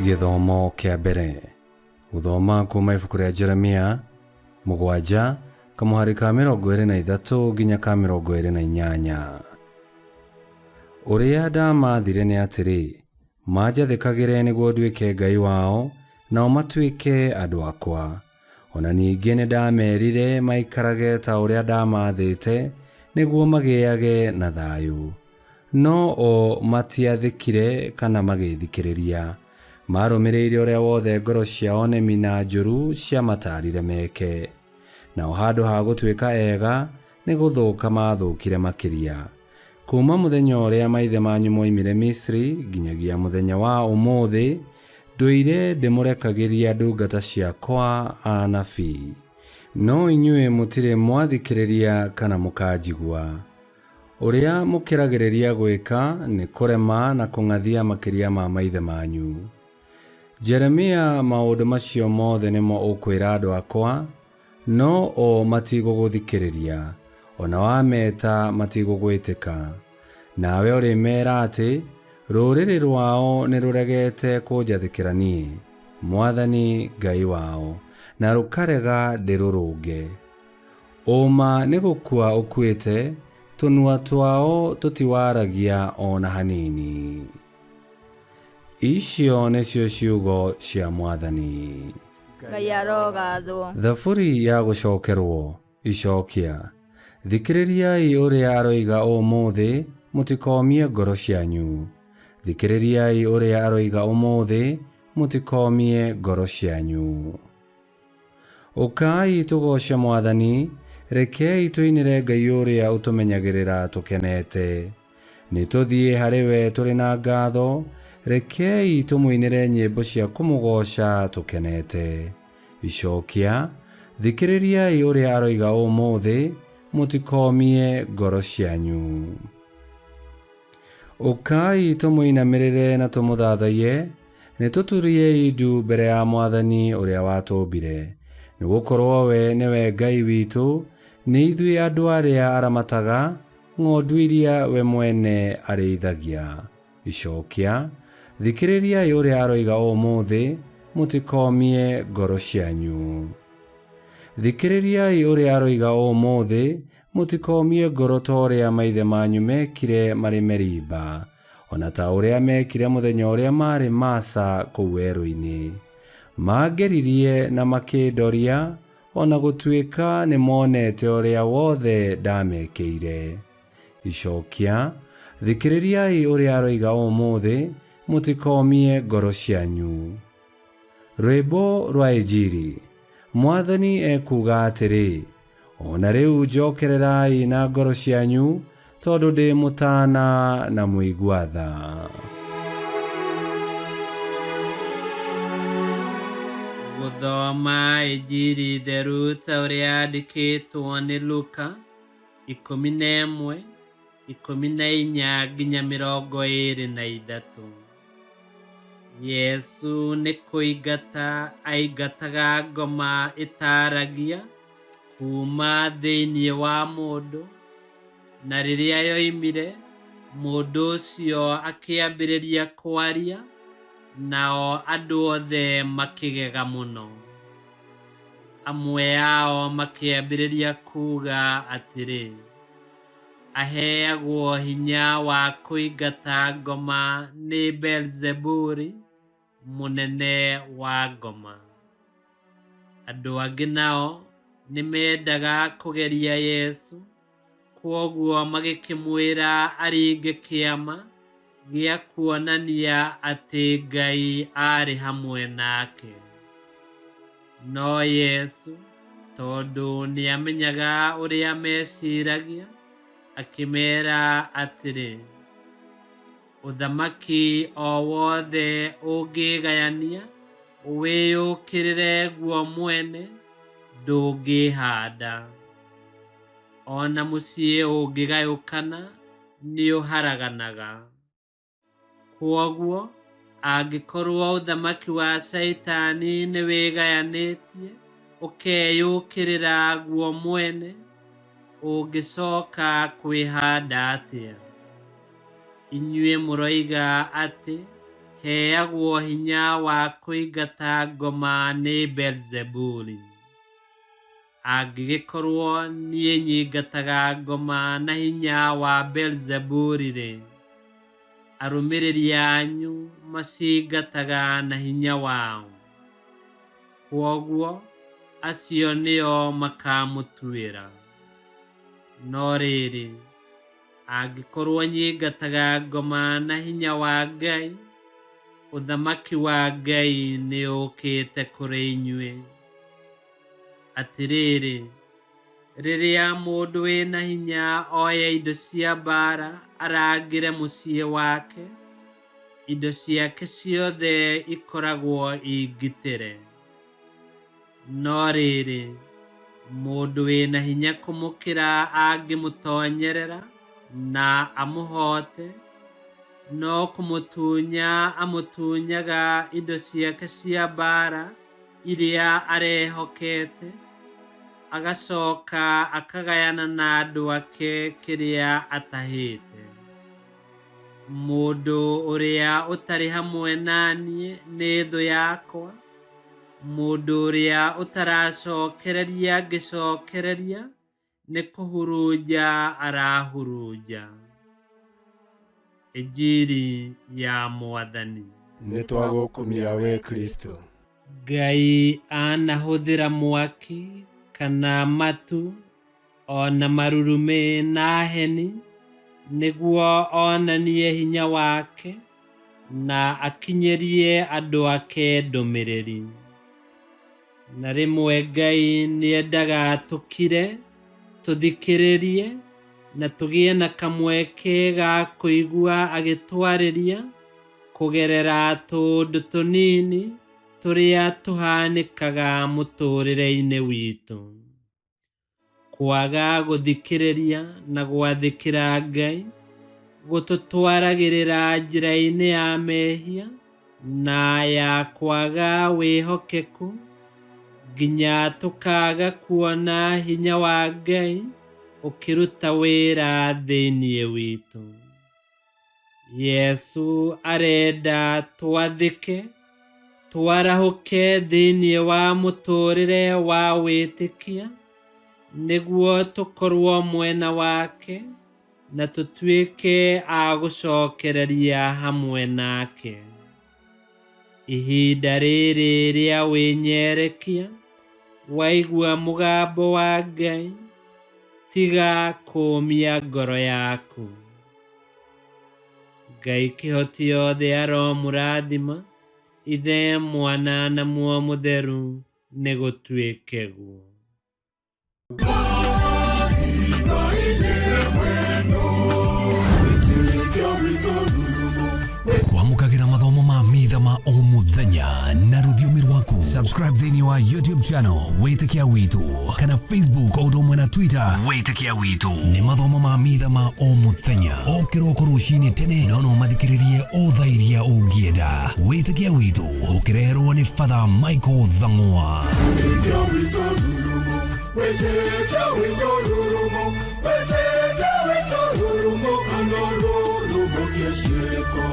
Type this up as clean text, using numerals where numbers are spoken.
Gĩthomo kĩa mbere. Gũthoma kuma ibuku rĩa Jeremia 7 kamũhari ka 23 nginya ka 28. Ũrĩa ndamaathire nĩ atĩrĩ, manjathĩkagĩre nĩguo nduĩke Ngai wao, nao matuĩke andũ akwa. O na ningĩ nĩndameerire maikarage ta ũrĩa ndamaathĩte, nĩguo magĩage na thayũ. No o matiathĩkire kana magĩthikĩrĩria. Maarũmĩrĩire ũrĩa wothe ngoro ciao nemi na njũru ciamataarire meke. Nao handũ ha gũtuĩka ega, nĩ gũthũka maathũkire makĩria. Kuuma mũthenya ũrĩa maithe manyu moimire Misiri nginyagia mũthenya wa ũmũthĩ, ndũire ndĩmũrekagĩria ndungata ciakwa anabii. No inyuĩ mũtirĩ mwathikĩrĩria kana mũkanjigua. Ũrĩa mũkĩragĩrĩria gwĩka nĩ kũrema na kũng'athia makĩria ma maithe manyu. Jeremia, maũndũ macio mothe nĩmo ũkwĩra andũ akwa, no o matigũgũthikĩrĩria, o na wameta matigũgwĩtĩka. Nawe ũrĩmeera atĩ, rũrĩrĩ rwao nĩrũregete kũnjathĩkĩra niĩ, Mwathani Ngai wao, na rũkarega ndĩrũrũnge. Ũũma nĩ gũkua ũkuĩte, tũnua twao tũtiwaragia o na hanini. Icio nĩcio ciugo cia Mwathani. Ngai arogathwo. Thaburi ya gũcokerwo, Icokia. Thikĩrĩriai ũrĩa aroiga ũmũthĩ, mũtikoomie ngoro cianyu. Thikĩrĩriai ũrĩa aroiga ũmũthĩ, mũtikoomie ngoro cianyu. Ũkai tũgooce Mwathani, rekei tũinĩre Ngai ũrĩa ũtũmenyagĩrĩra tũkenete. Nĩtũthiĩ harĩ we tũrĩ na ngatho, rekei tũmũinĩre nyĩmbo cia kũmũgooca tũkenete. Icokia, thikĩrĩriai ũrĩa aroiga ũmũthĩ, mũtikoomie ngoro cianyu. Ũkai tũmũinamĩrĩre na tũmũthathaiye, nĩtũturiei ndu mbere ya Mwathani ũrĩa watũmbire. Nĩgũkorwo we nĩwe Ngai witũ, nĩ ithuĩ andũ arĩa aramataga, ng'ondu iria we mwene arĩithagia. Icokia, thikĩrĩriai ũrĩa aroiga ũmũthĩ, mũtikoomie ngoro cianyu. Thikĩrĩriai ũrĩa aroiga ũmũthĩ, mũtikoomie ngoro ta ũrĩa maithe manyu meekire marĩ Meriba, o na ta ũrĩa meekire mũthenya ũrĩa maarĩ Masa kũu werũ-inĩ. Maangeririe na makĩndoria, o na gũtuĩka nĩmonete ũrĩa wothe ndamekĩire. Icokia, thikĩrĩriai ũrĩa aroiga ũmũthĩ, mũtikoomie ngoro cianyu. Rwĩmbo rwa Injiri. Mwathani ekuuga atĩrĩ, O na rĩu njokererai na ngoro cianyu, tondũ ndĩ mũtaana na mũigua tha. Gũthoma Injiri theru ta ũrĩa yandĩkĩtwo nĩ Luka, 11, 14 nginya 23. Yesu nĩ kũingata aingataga ngoma ĩtaaragia kuuma thĩinĩ wa mũndũ, na rĩrĩa yoimire, mũndũ ũcio akĩambĩrĩria kwaria, nao andũ othe makĩgega mũno. Amwe ao makĩambĩrĩria kuuga atĩrĩ, Aheagwo hinya wa kũingata ngoma nĩ Beelzebuli, mũnene wa ngoma. Andũ angĩ nao nĩ meendaga kũgeria Yesu, kwoguo magĩkĩmwĩra aringe kĩama gĩa kuonania atĩ Ngai aarĩ hamwe nake. No Yesu, tondũ nĩ aamenyaga ũrĩa meeciragia, akĩmeera atĩrĩ, Ũthamaki o wothe ũngĩĩgayania wĩyũkĩrĩre guo mwene, ndũngĩĩhanda. O na mũciĩ ũngĩgayũkana, nĩũharaganaga. Kwoguo, angĩkorũo ũthamaki wa Shaitani nĩ wĩgayanĩtie ũkeyũkĩrĩra guo mwene, ũngĩcoka kwĩhanda atĩa? Inyuĩ mũroiga atĩ Heagwo hinya wa kũingata ngoma nĩ Beelzebuli. Angĩgĩkorwo niĩ nyingataga ngoma na hinya wa Beelzebuli-rĩ, arũmĩrĩri anyu macingataga na hinya wao. Kwoguo acio nĩo makamũtuĩra. No rĩrĩ, angĩkorwo nyingataga ngoma na hinya wa Ngai, ũthamaki wa Ngai nĩũũkĩte kũrĩ inyuĩ. Atĩrĩrĩ, rĩrĩa mũndũ wĩna hinya oya indo cia mbaara arangĩre mũciĩ wake, indo ciake ciothe ikoragwo ingitĩre. No rĩrĩ, mũndũ wĩna hinya kũmũkĩra angĩmũtonyerera na amũhoote, no kũmũtunya amũtunyaga indo ciake cia mbaara iria arehokete, agacoka akagayana na andũ ake kĩrĩa atahĩte. Mũndũ ũrĩa ũtarĩ hamwe na niĩ nĩ thũ yakwa, mũndũ ũrĩa ũtaracokereria ngĩcokereria nĩ kũhurunja arahurunja. Injiri ya Mwathani. Nĩ twagũkumia we Kristo. Ngai anahũthĩra mwaki kana matu o na marurumĩ na heni nĩguo onanie hinya wake na akinyĩrie andũ ake ndũmĩrĩri. Na rĩmwe Ngai nĩendaga tũkire, tũthikĩrĩrie na tũgĩe na kamweke ga kũigua agĩtwarĩria kũgerera tũũndũ tũnini tũrĩa tũhanĩkaga mũtũũrĩre-inĩ witũ. Kwaga gũthikĩrĩria na gwathĩkĩra Ngai gũtũtwaragĩrĩra njĩra-inĩ ya mehia na ya kwaga wĩhokeku nginya tũkaga kuona hinya wa Ngai ũkĩruta wĩra thĩinĩ witũ. Yesu arenda twathĩke, twarahũke thĩinĩ wa mũtũũrĩre wa wĩtĩkia nĩguo tũkorwo mwena wake na tũtuĩke a gũcokereria hamwe nake. Ihinda rĩrĩ rĩa wĩnyerekia, waigua mũgambo wa Ngai, tiga kũũmia ngoro yaku. Ngai kĩhoti yothe aromũrathima, Ithe, Mwana na Muoyo Mũtheru, nĩ gũtuĩke guo. Kwamũkagĩra mathomo ma mitha ma o mũthenya na rũthiomi rwaku. Subscribe thĩinĩ wa YouTube channel Wĩtĩkia Witũ kana Facebook o ũndũ ũmwe na Twitter Wĩtĩkia Witũ. Nĩ mathomo ma mitha ma o mũthenya o kĩroko rũcinĩ tene, no no mathikĩrĩrie o thaa iria ũngĩenda. Wĩtĩkia Witũ ũkĩreherwo nĩ Father Michael Thang'wa. Wĩtĩkia witũ rurumo, wĩtĩkia witũ rurumo, kana rurumo kĩciko.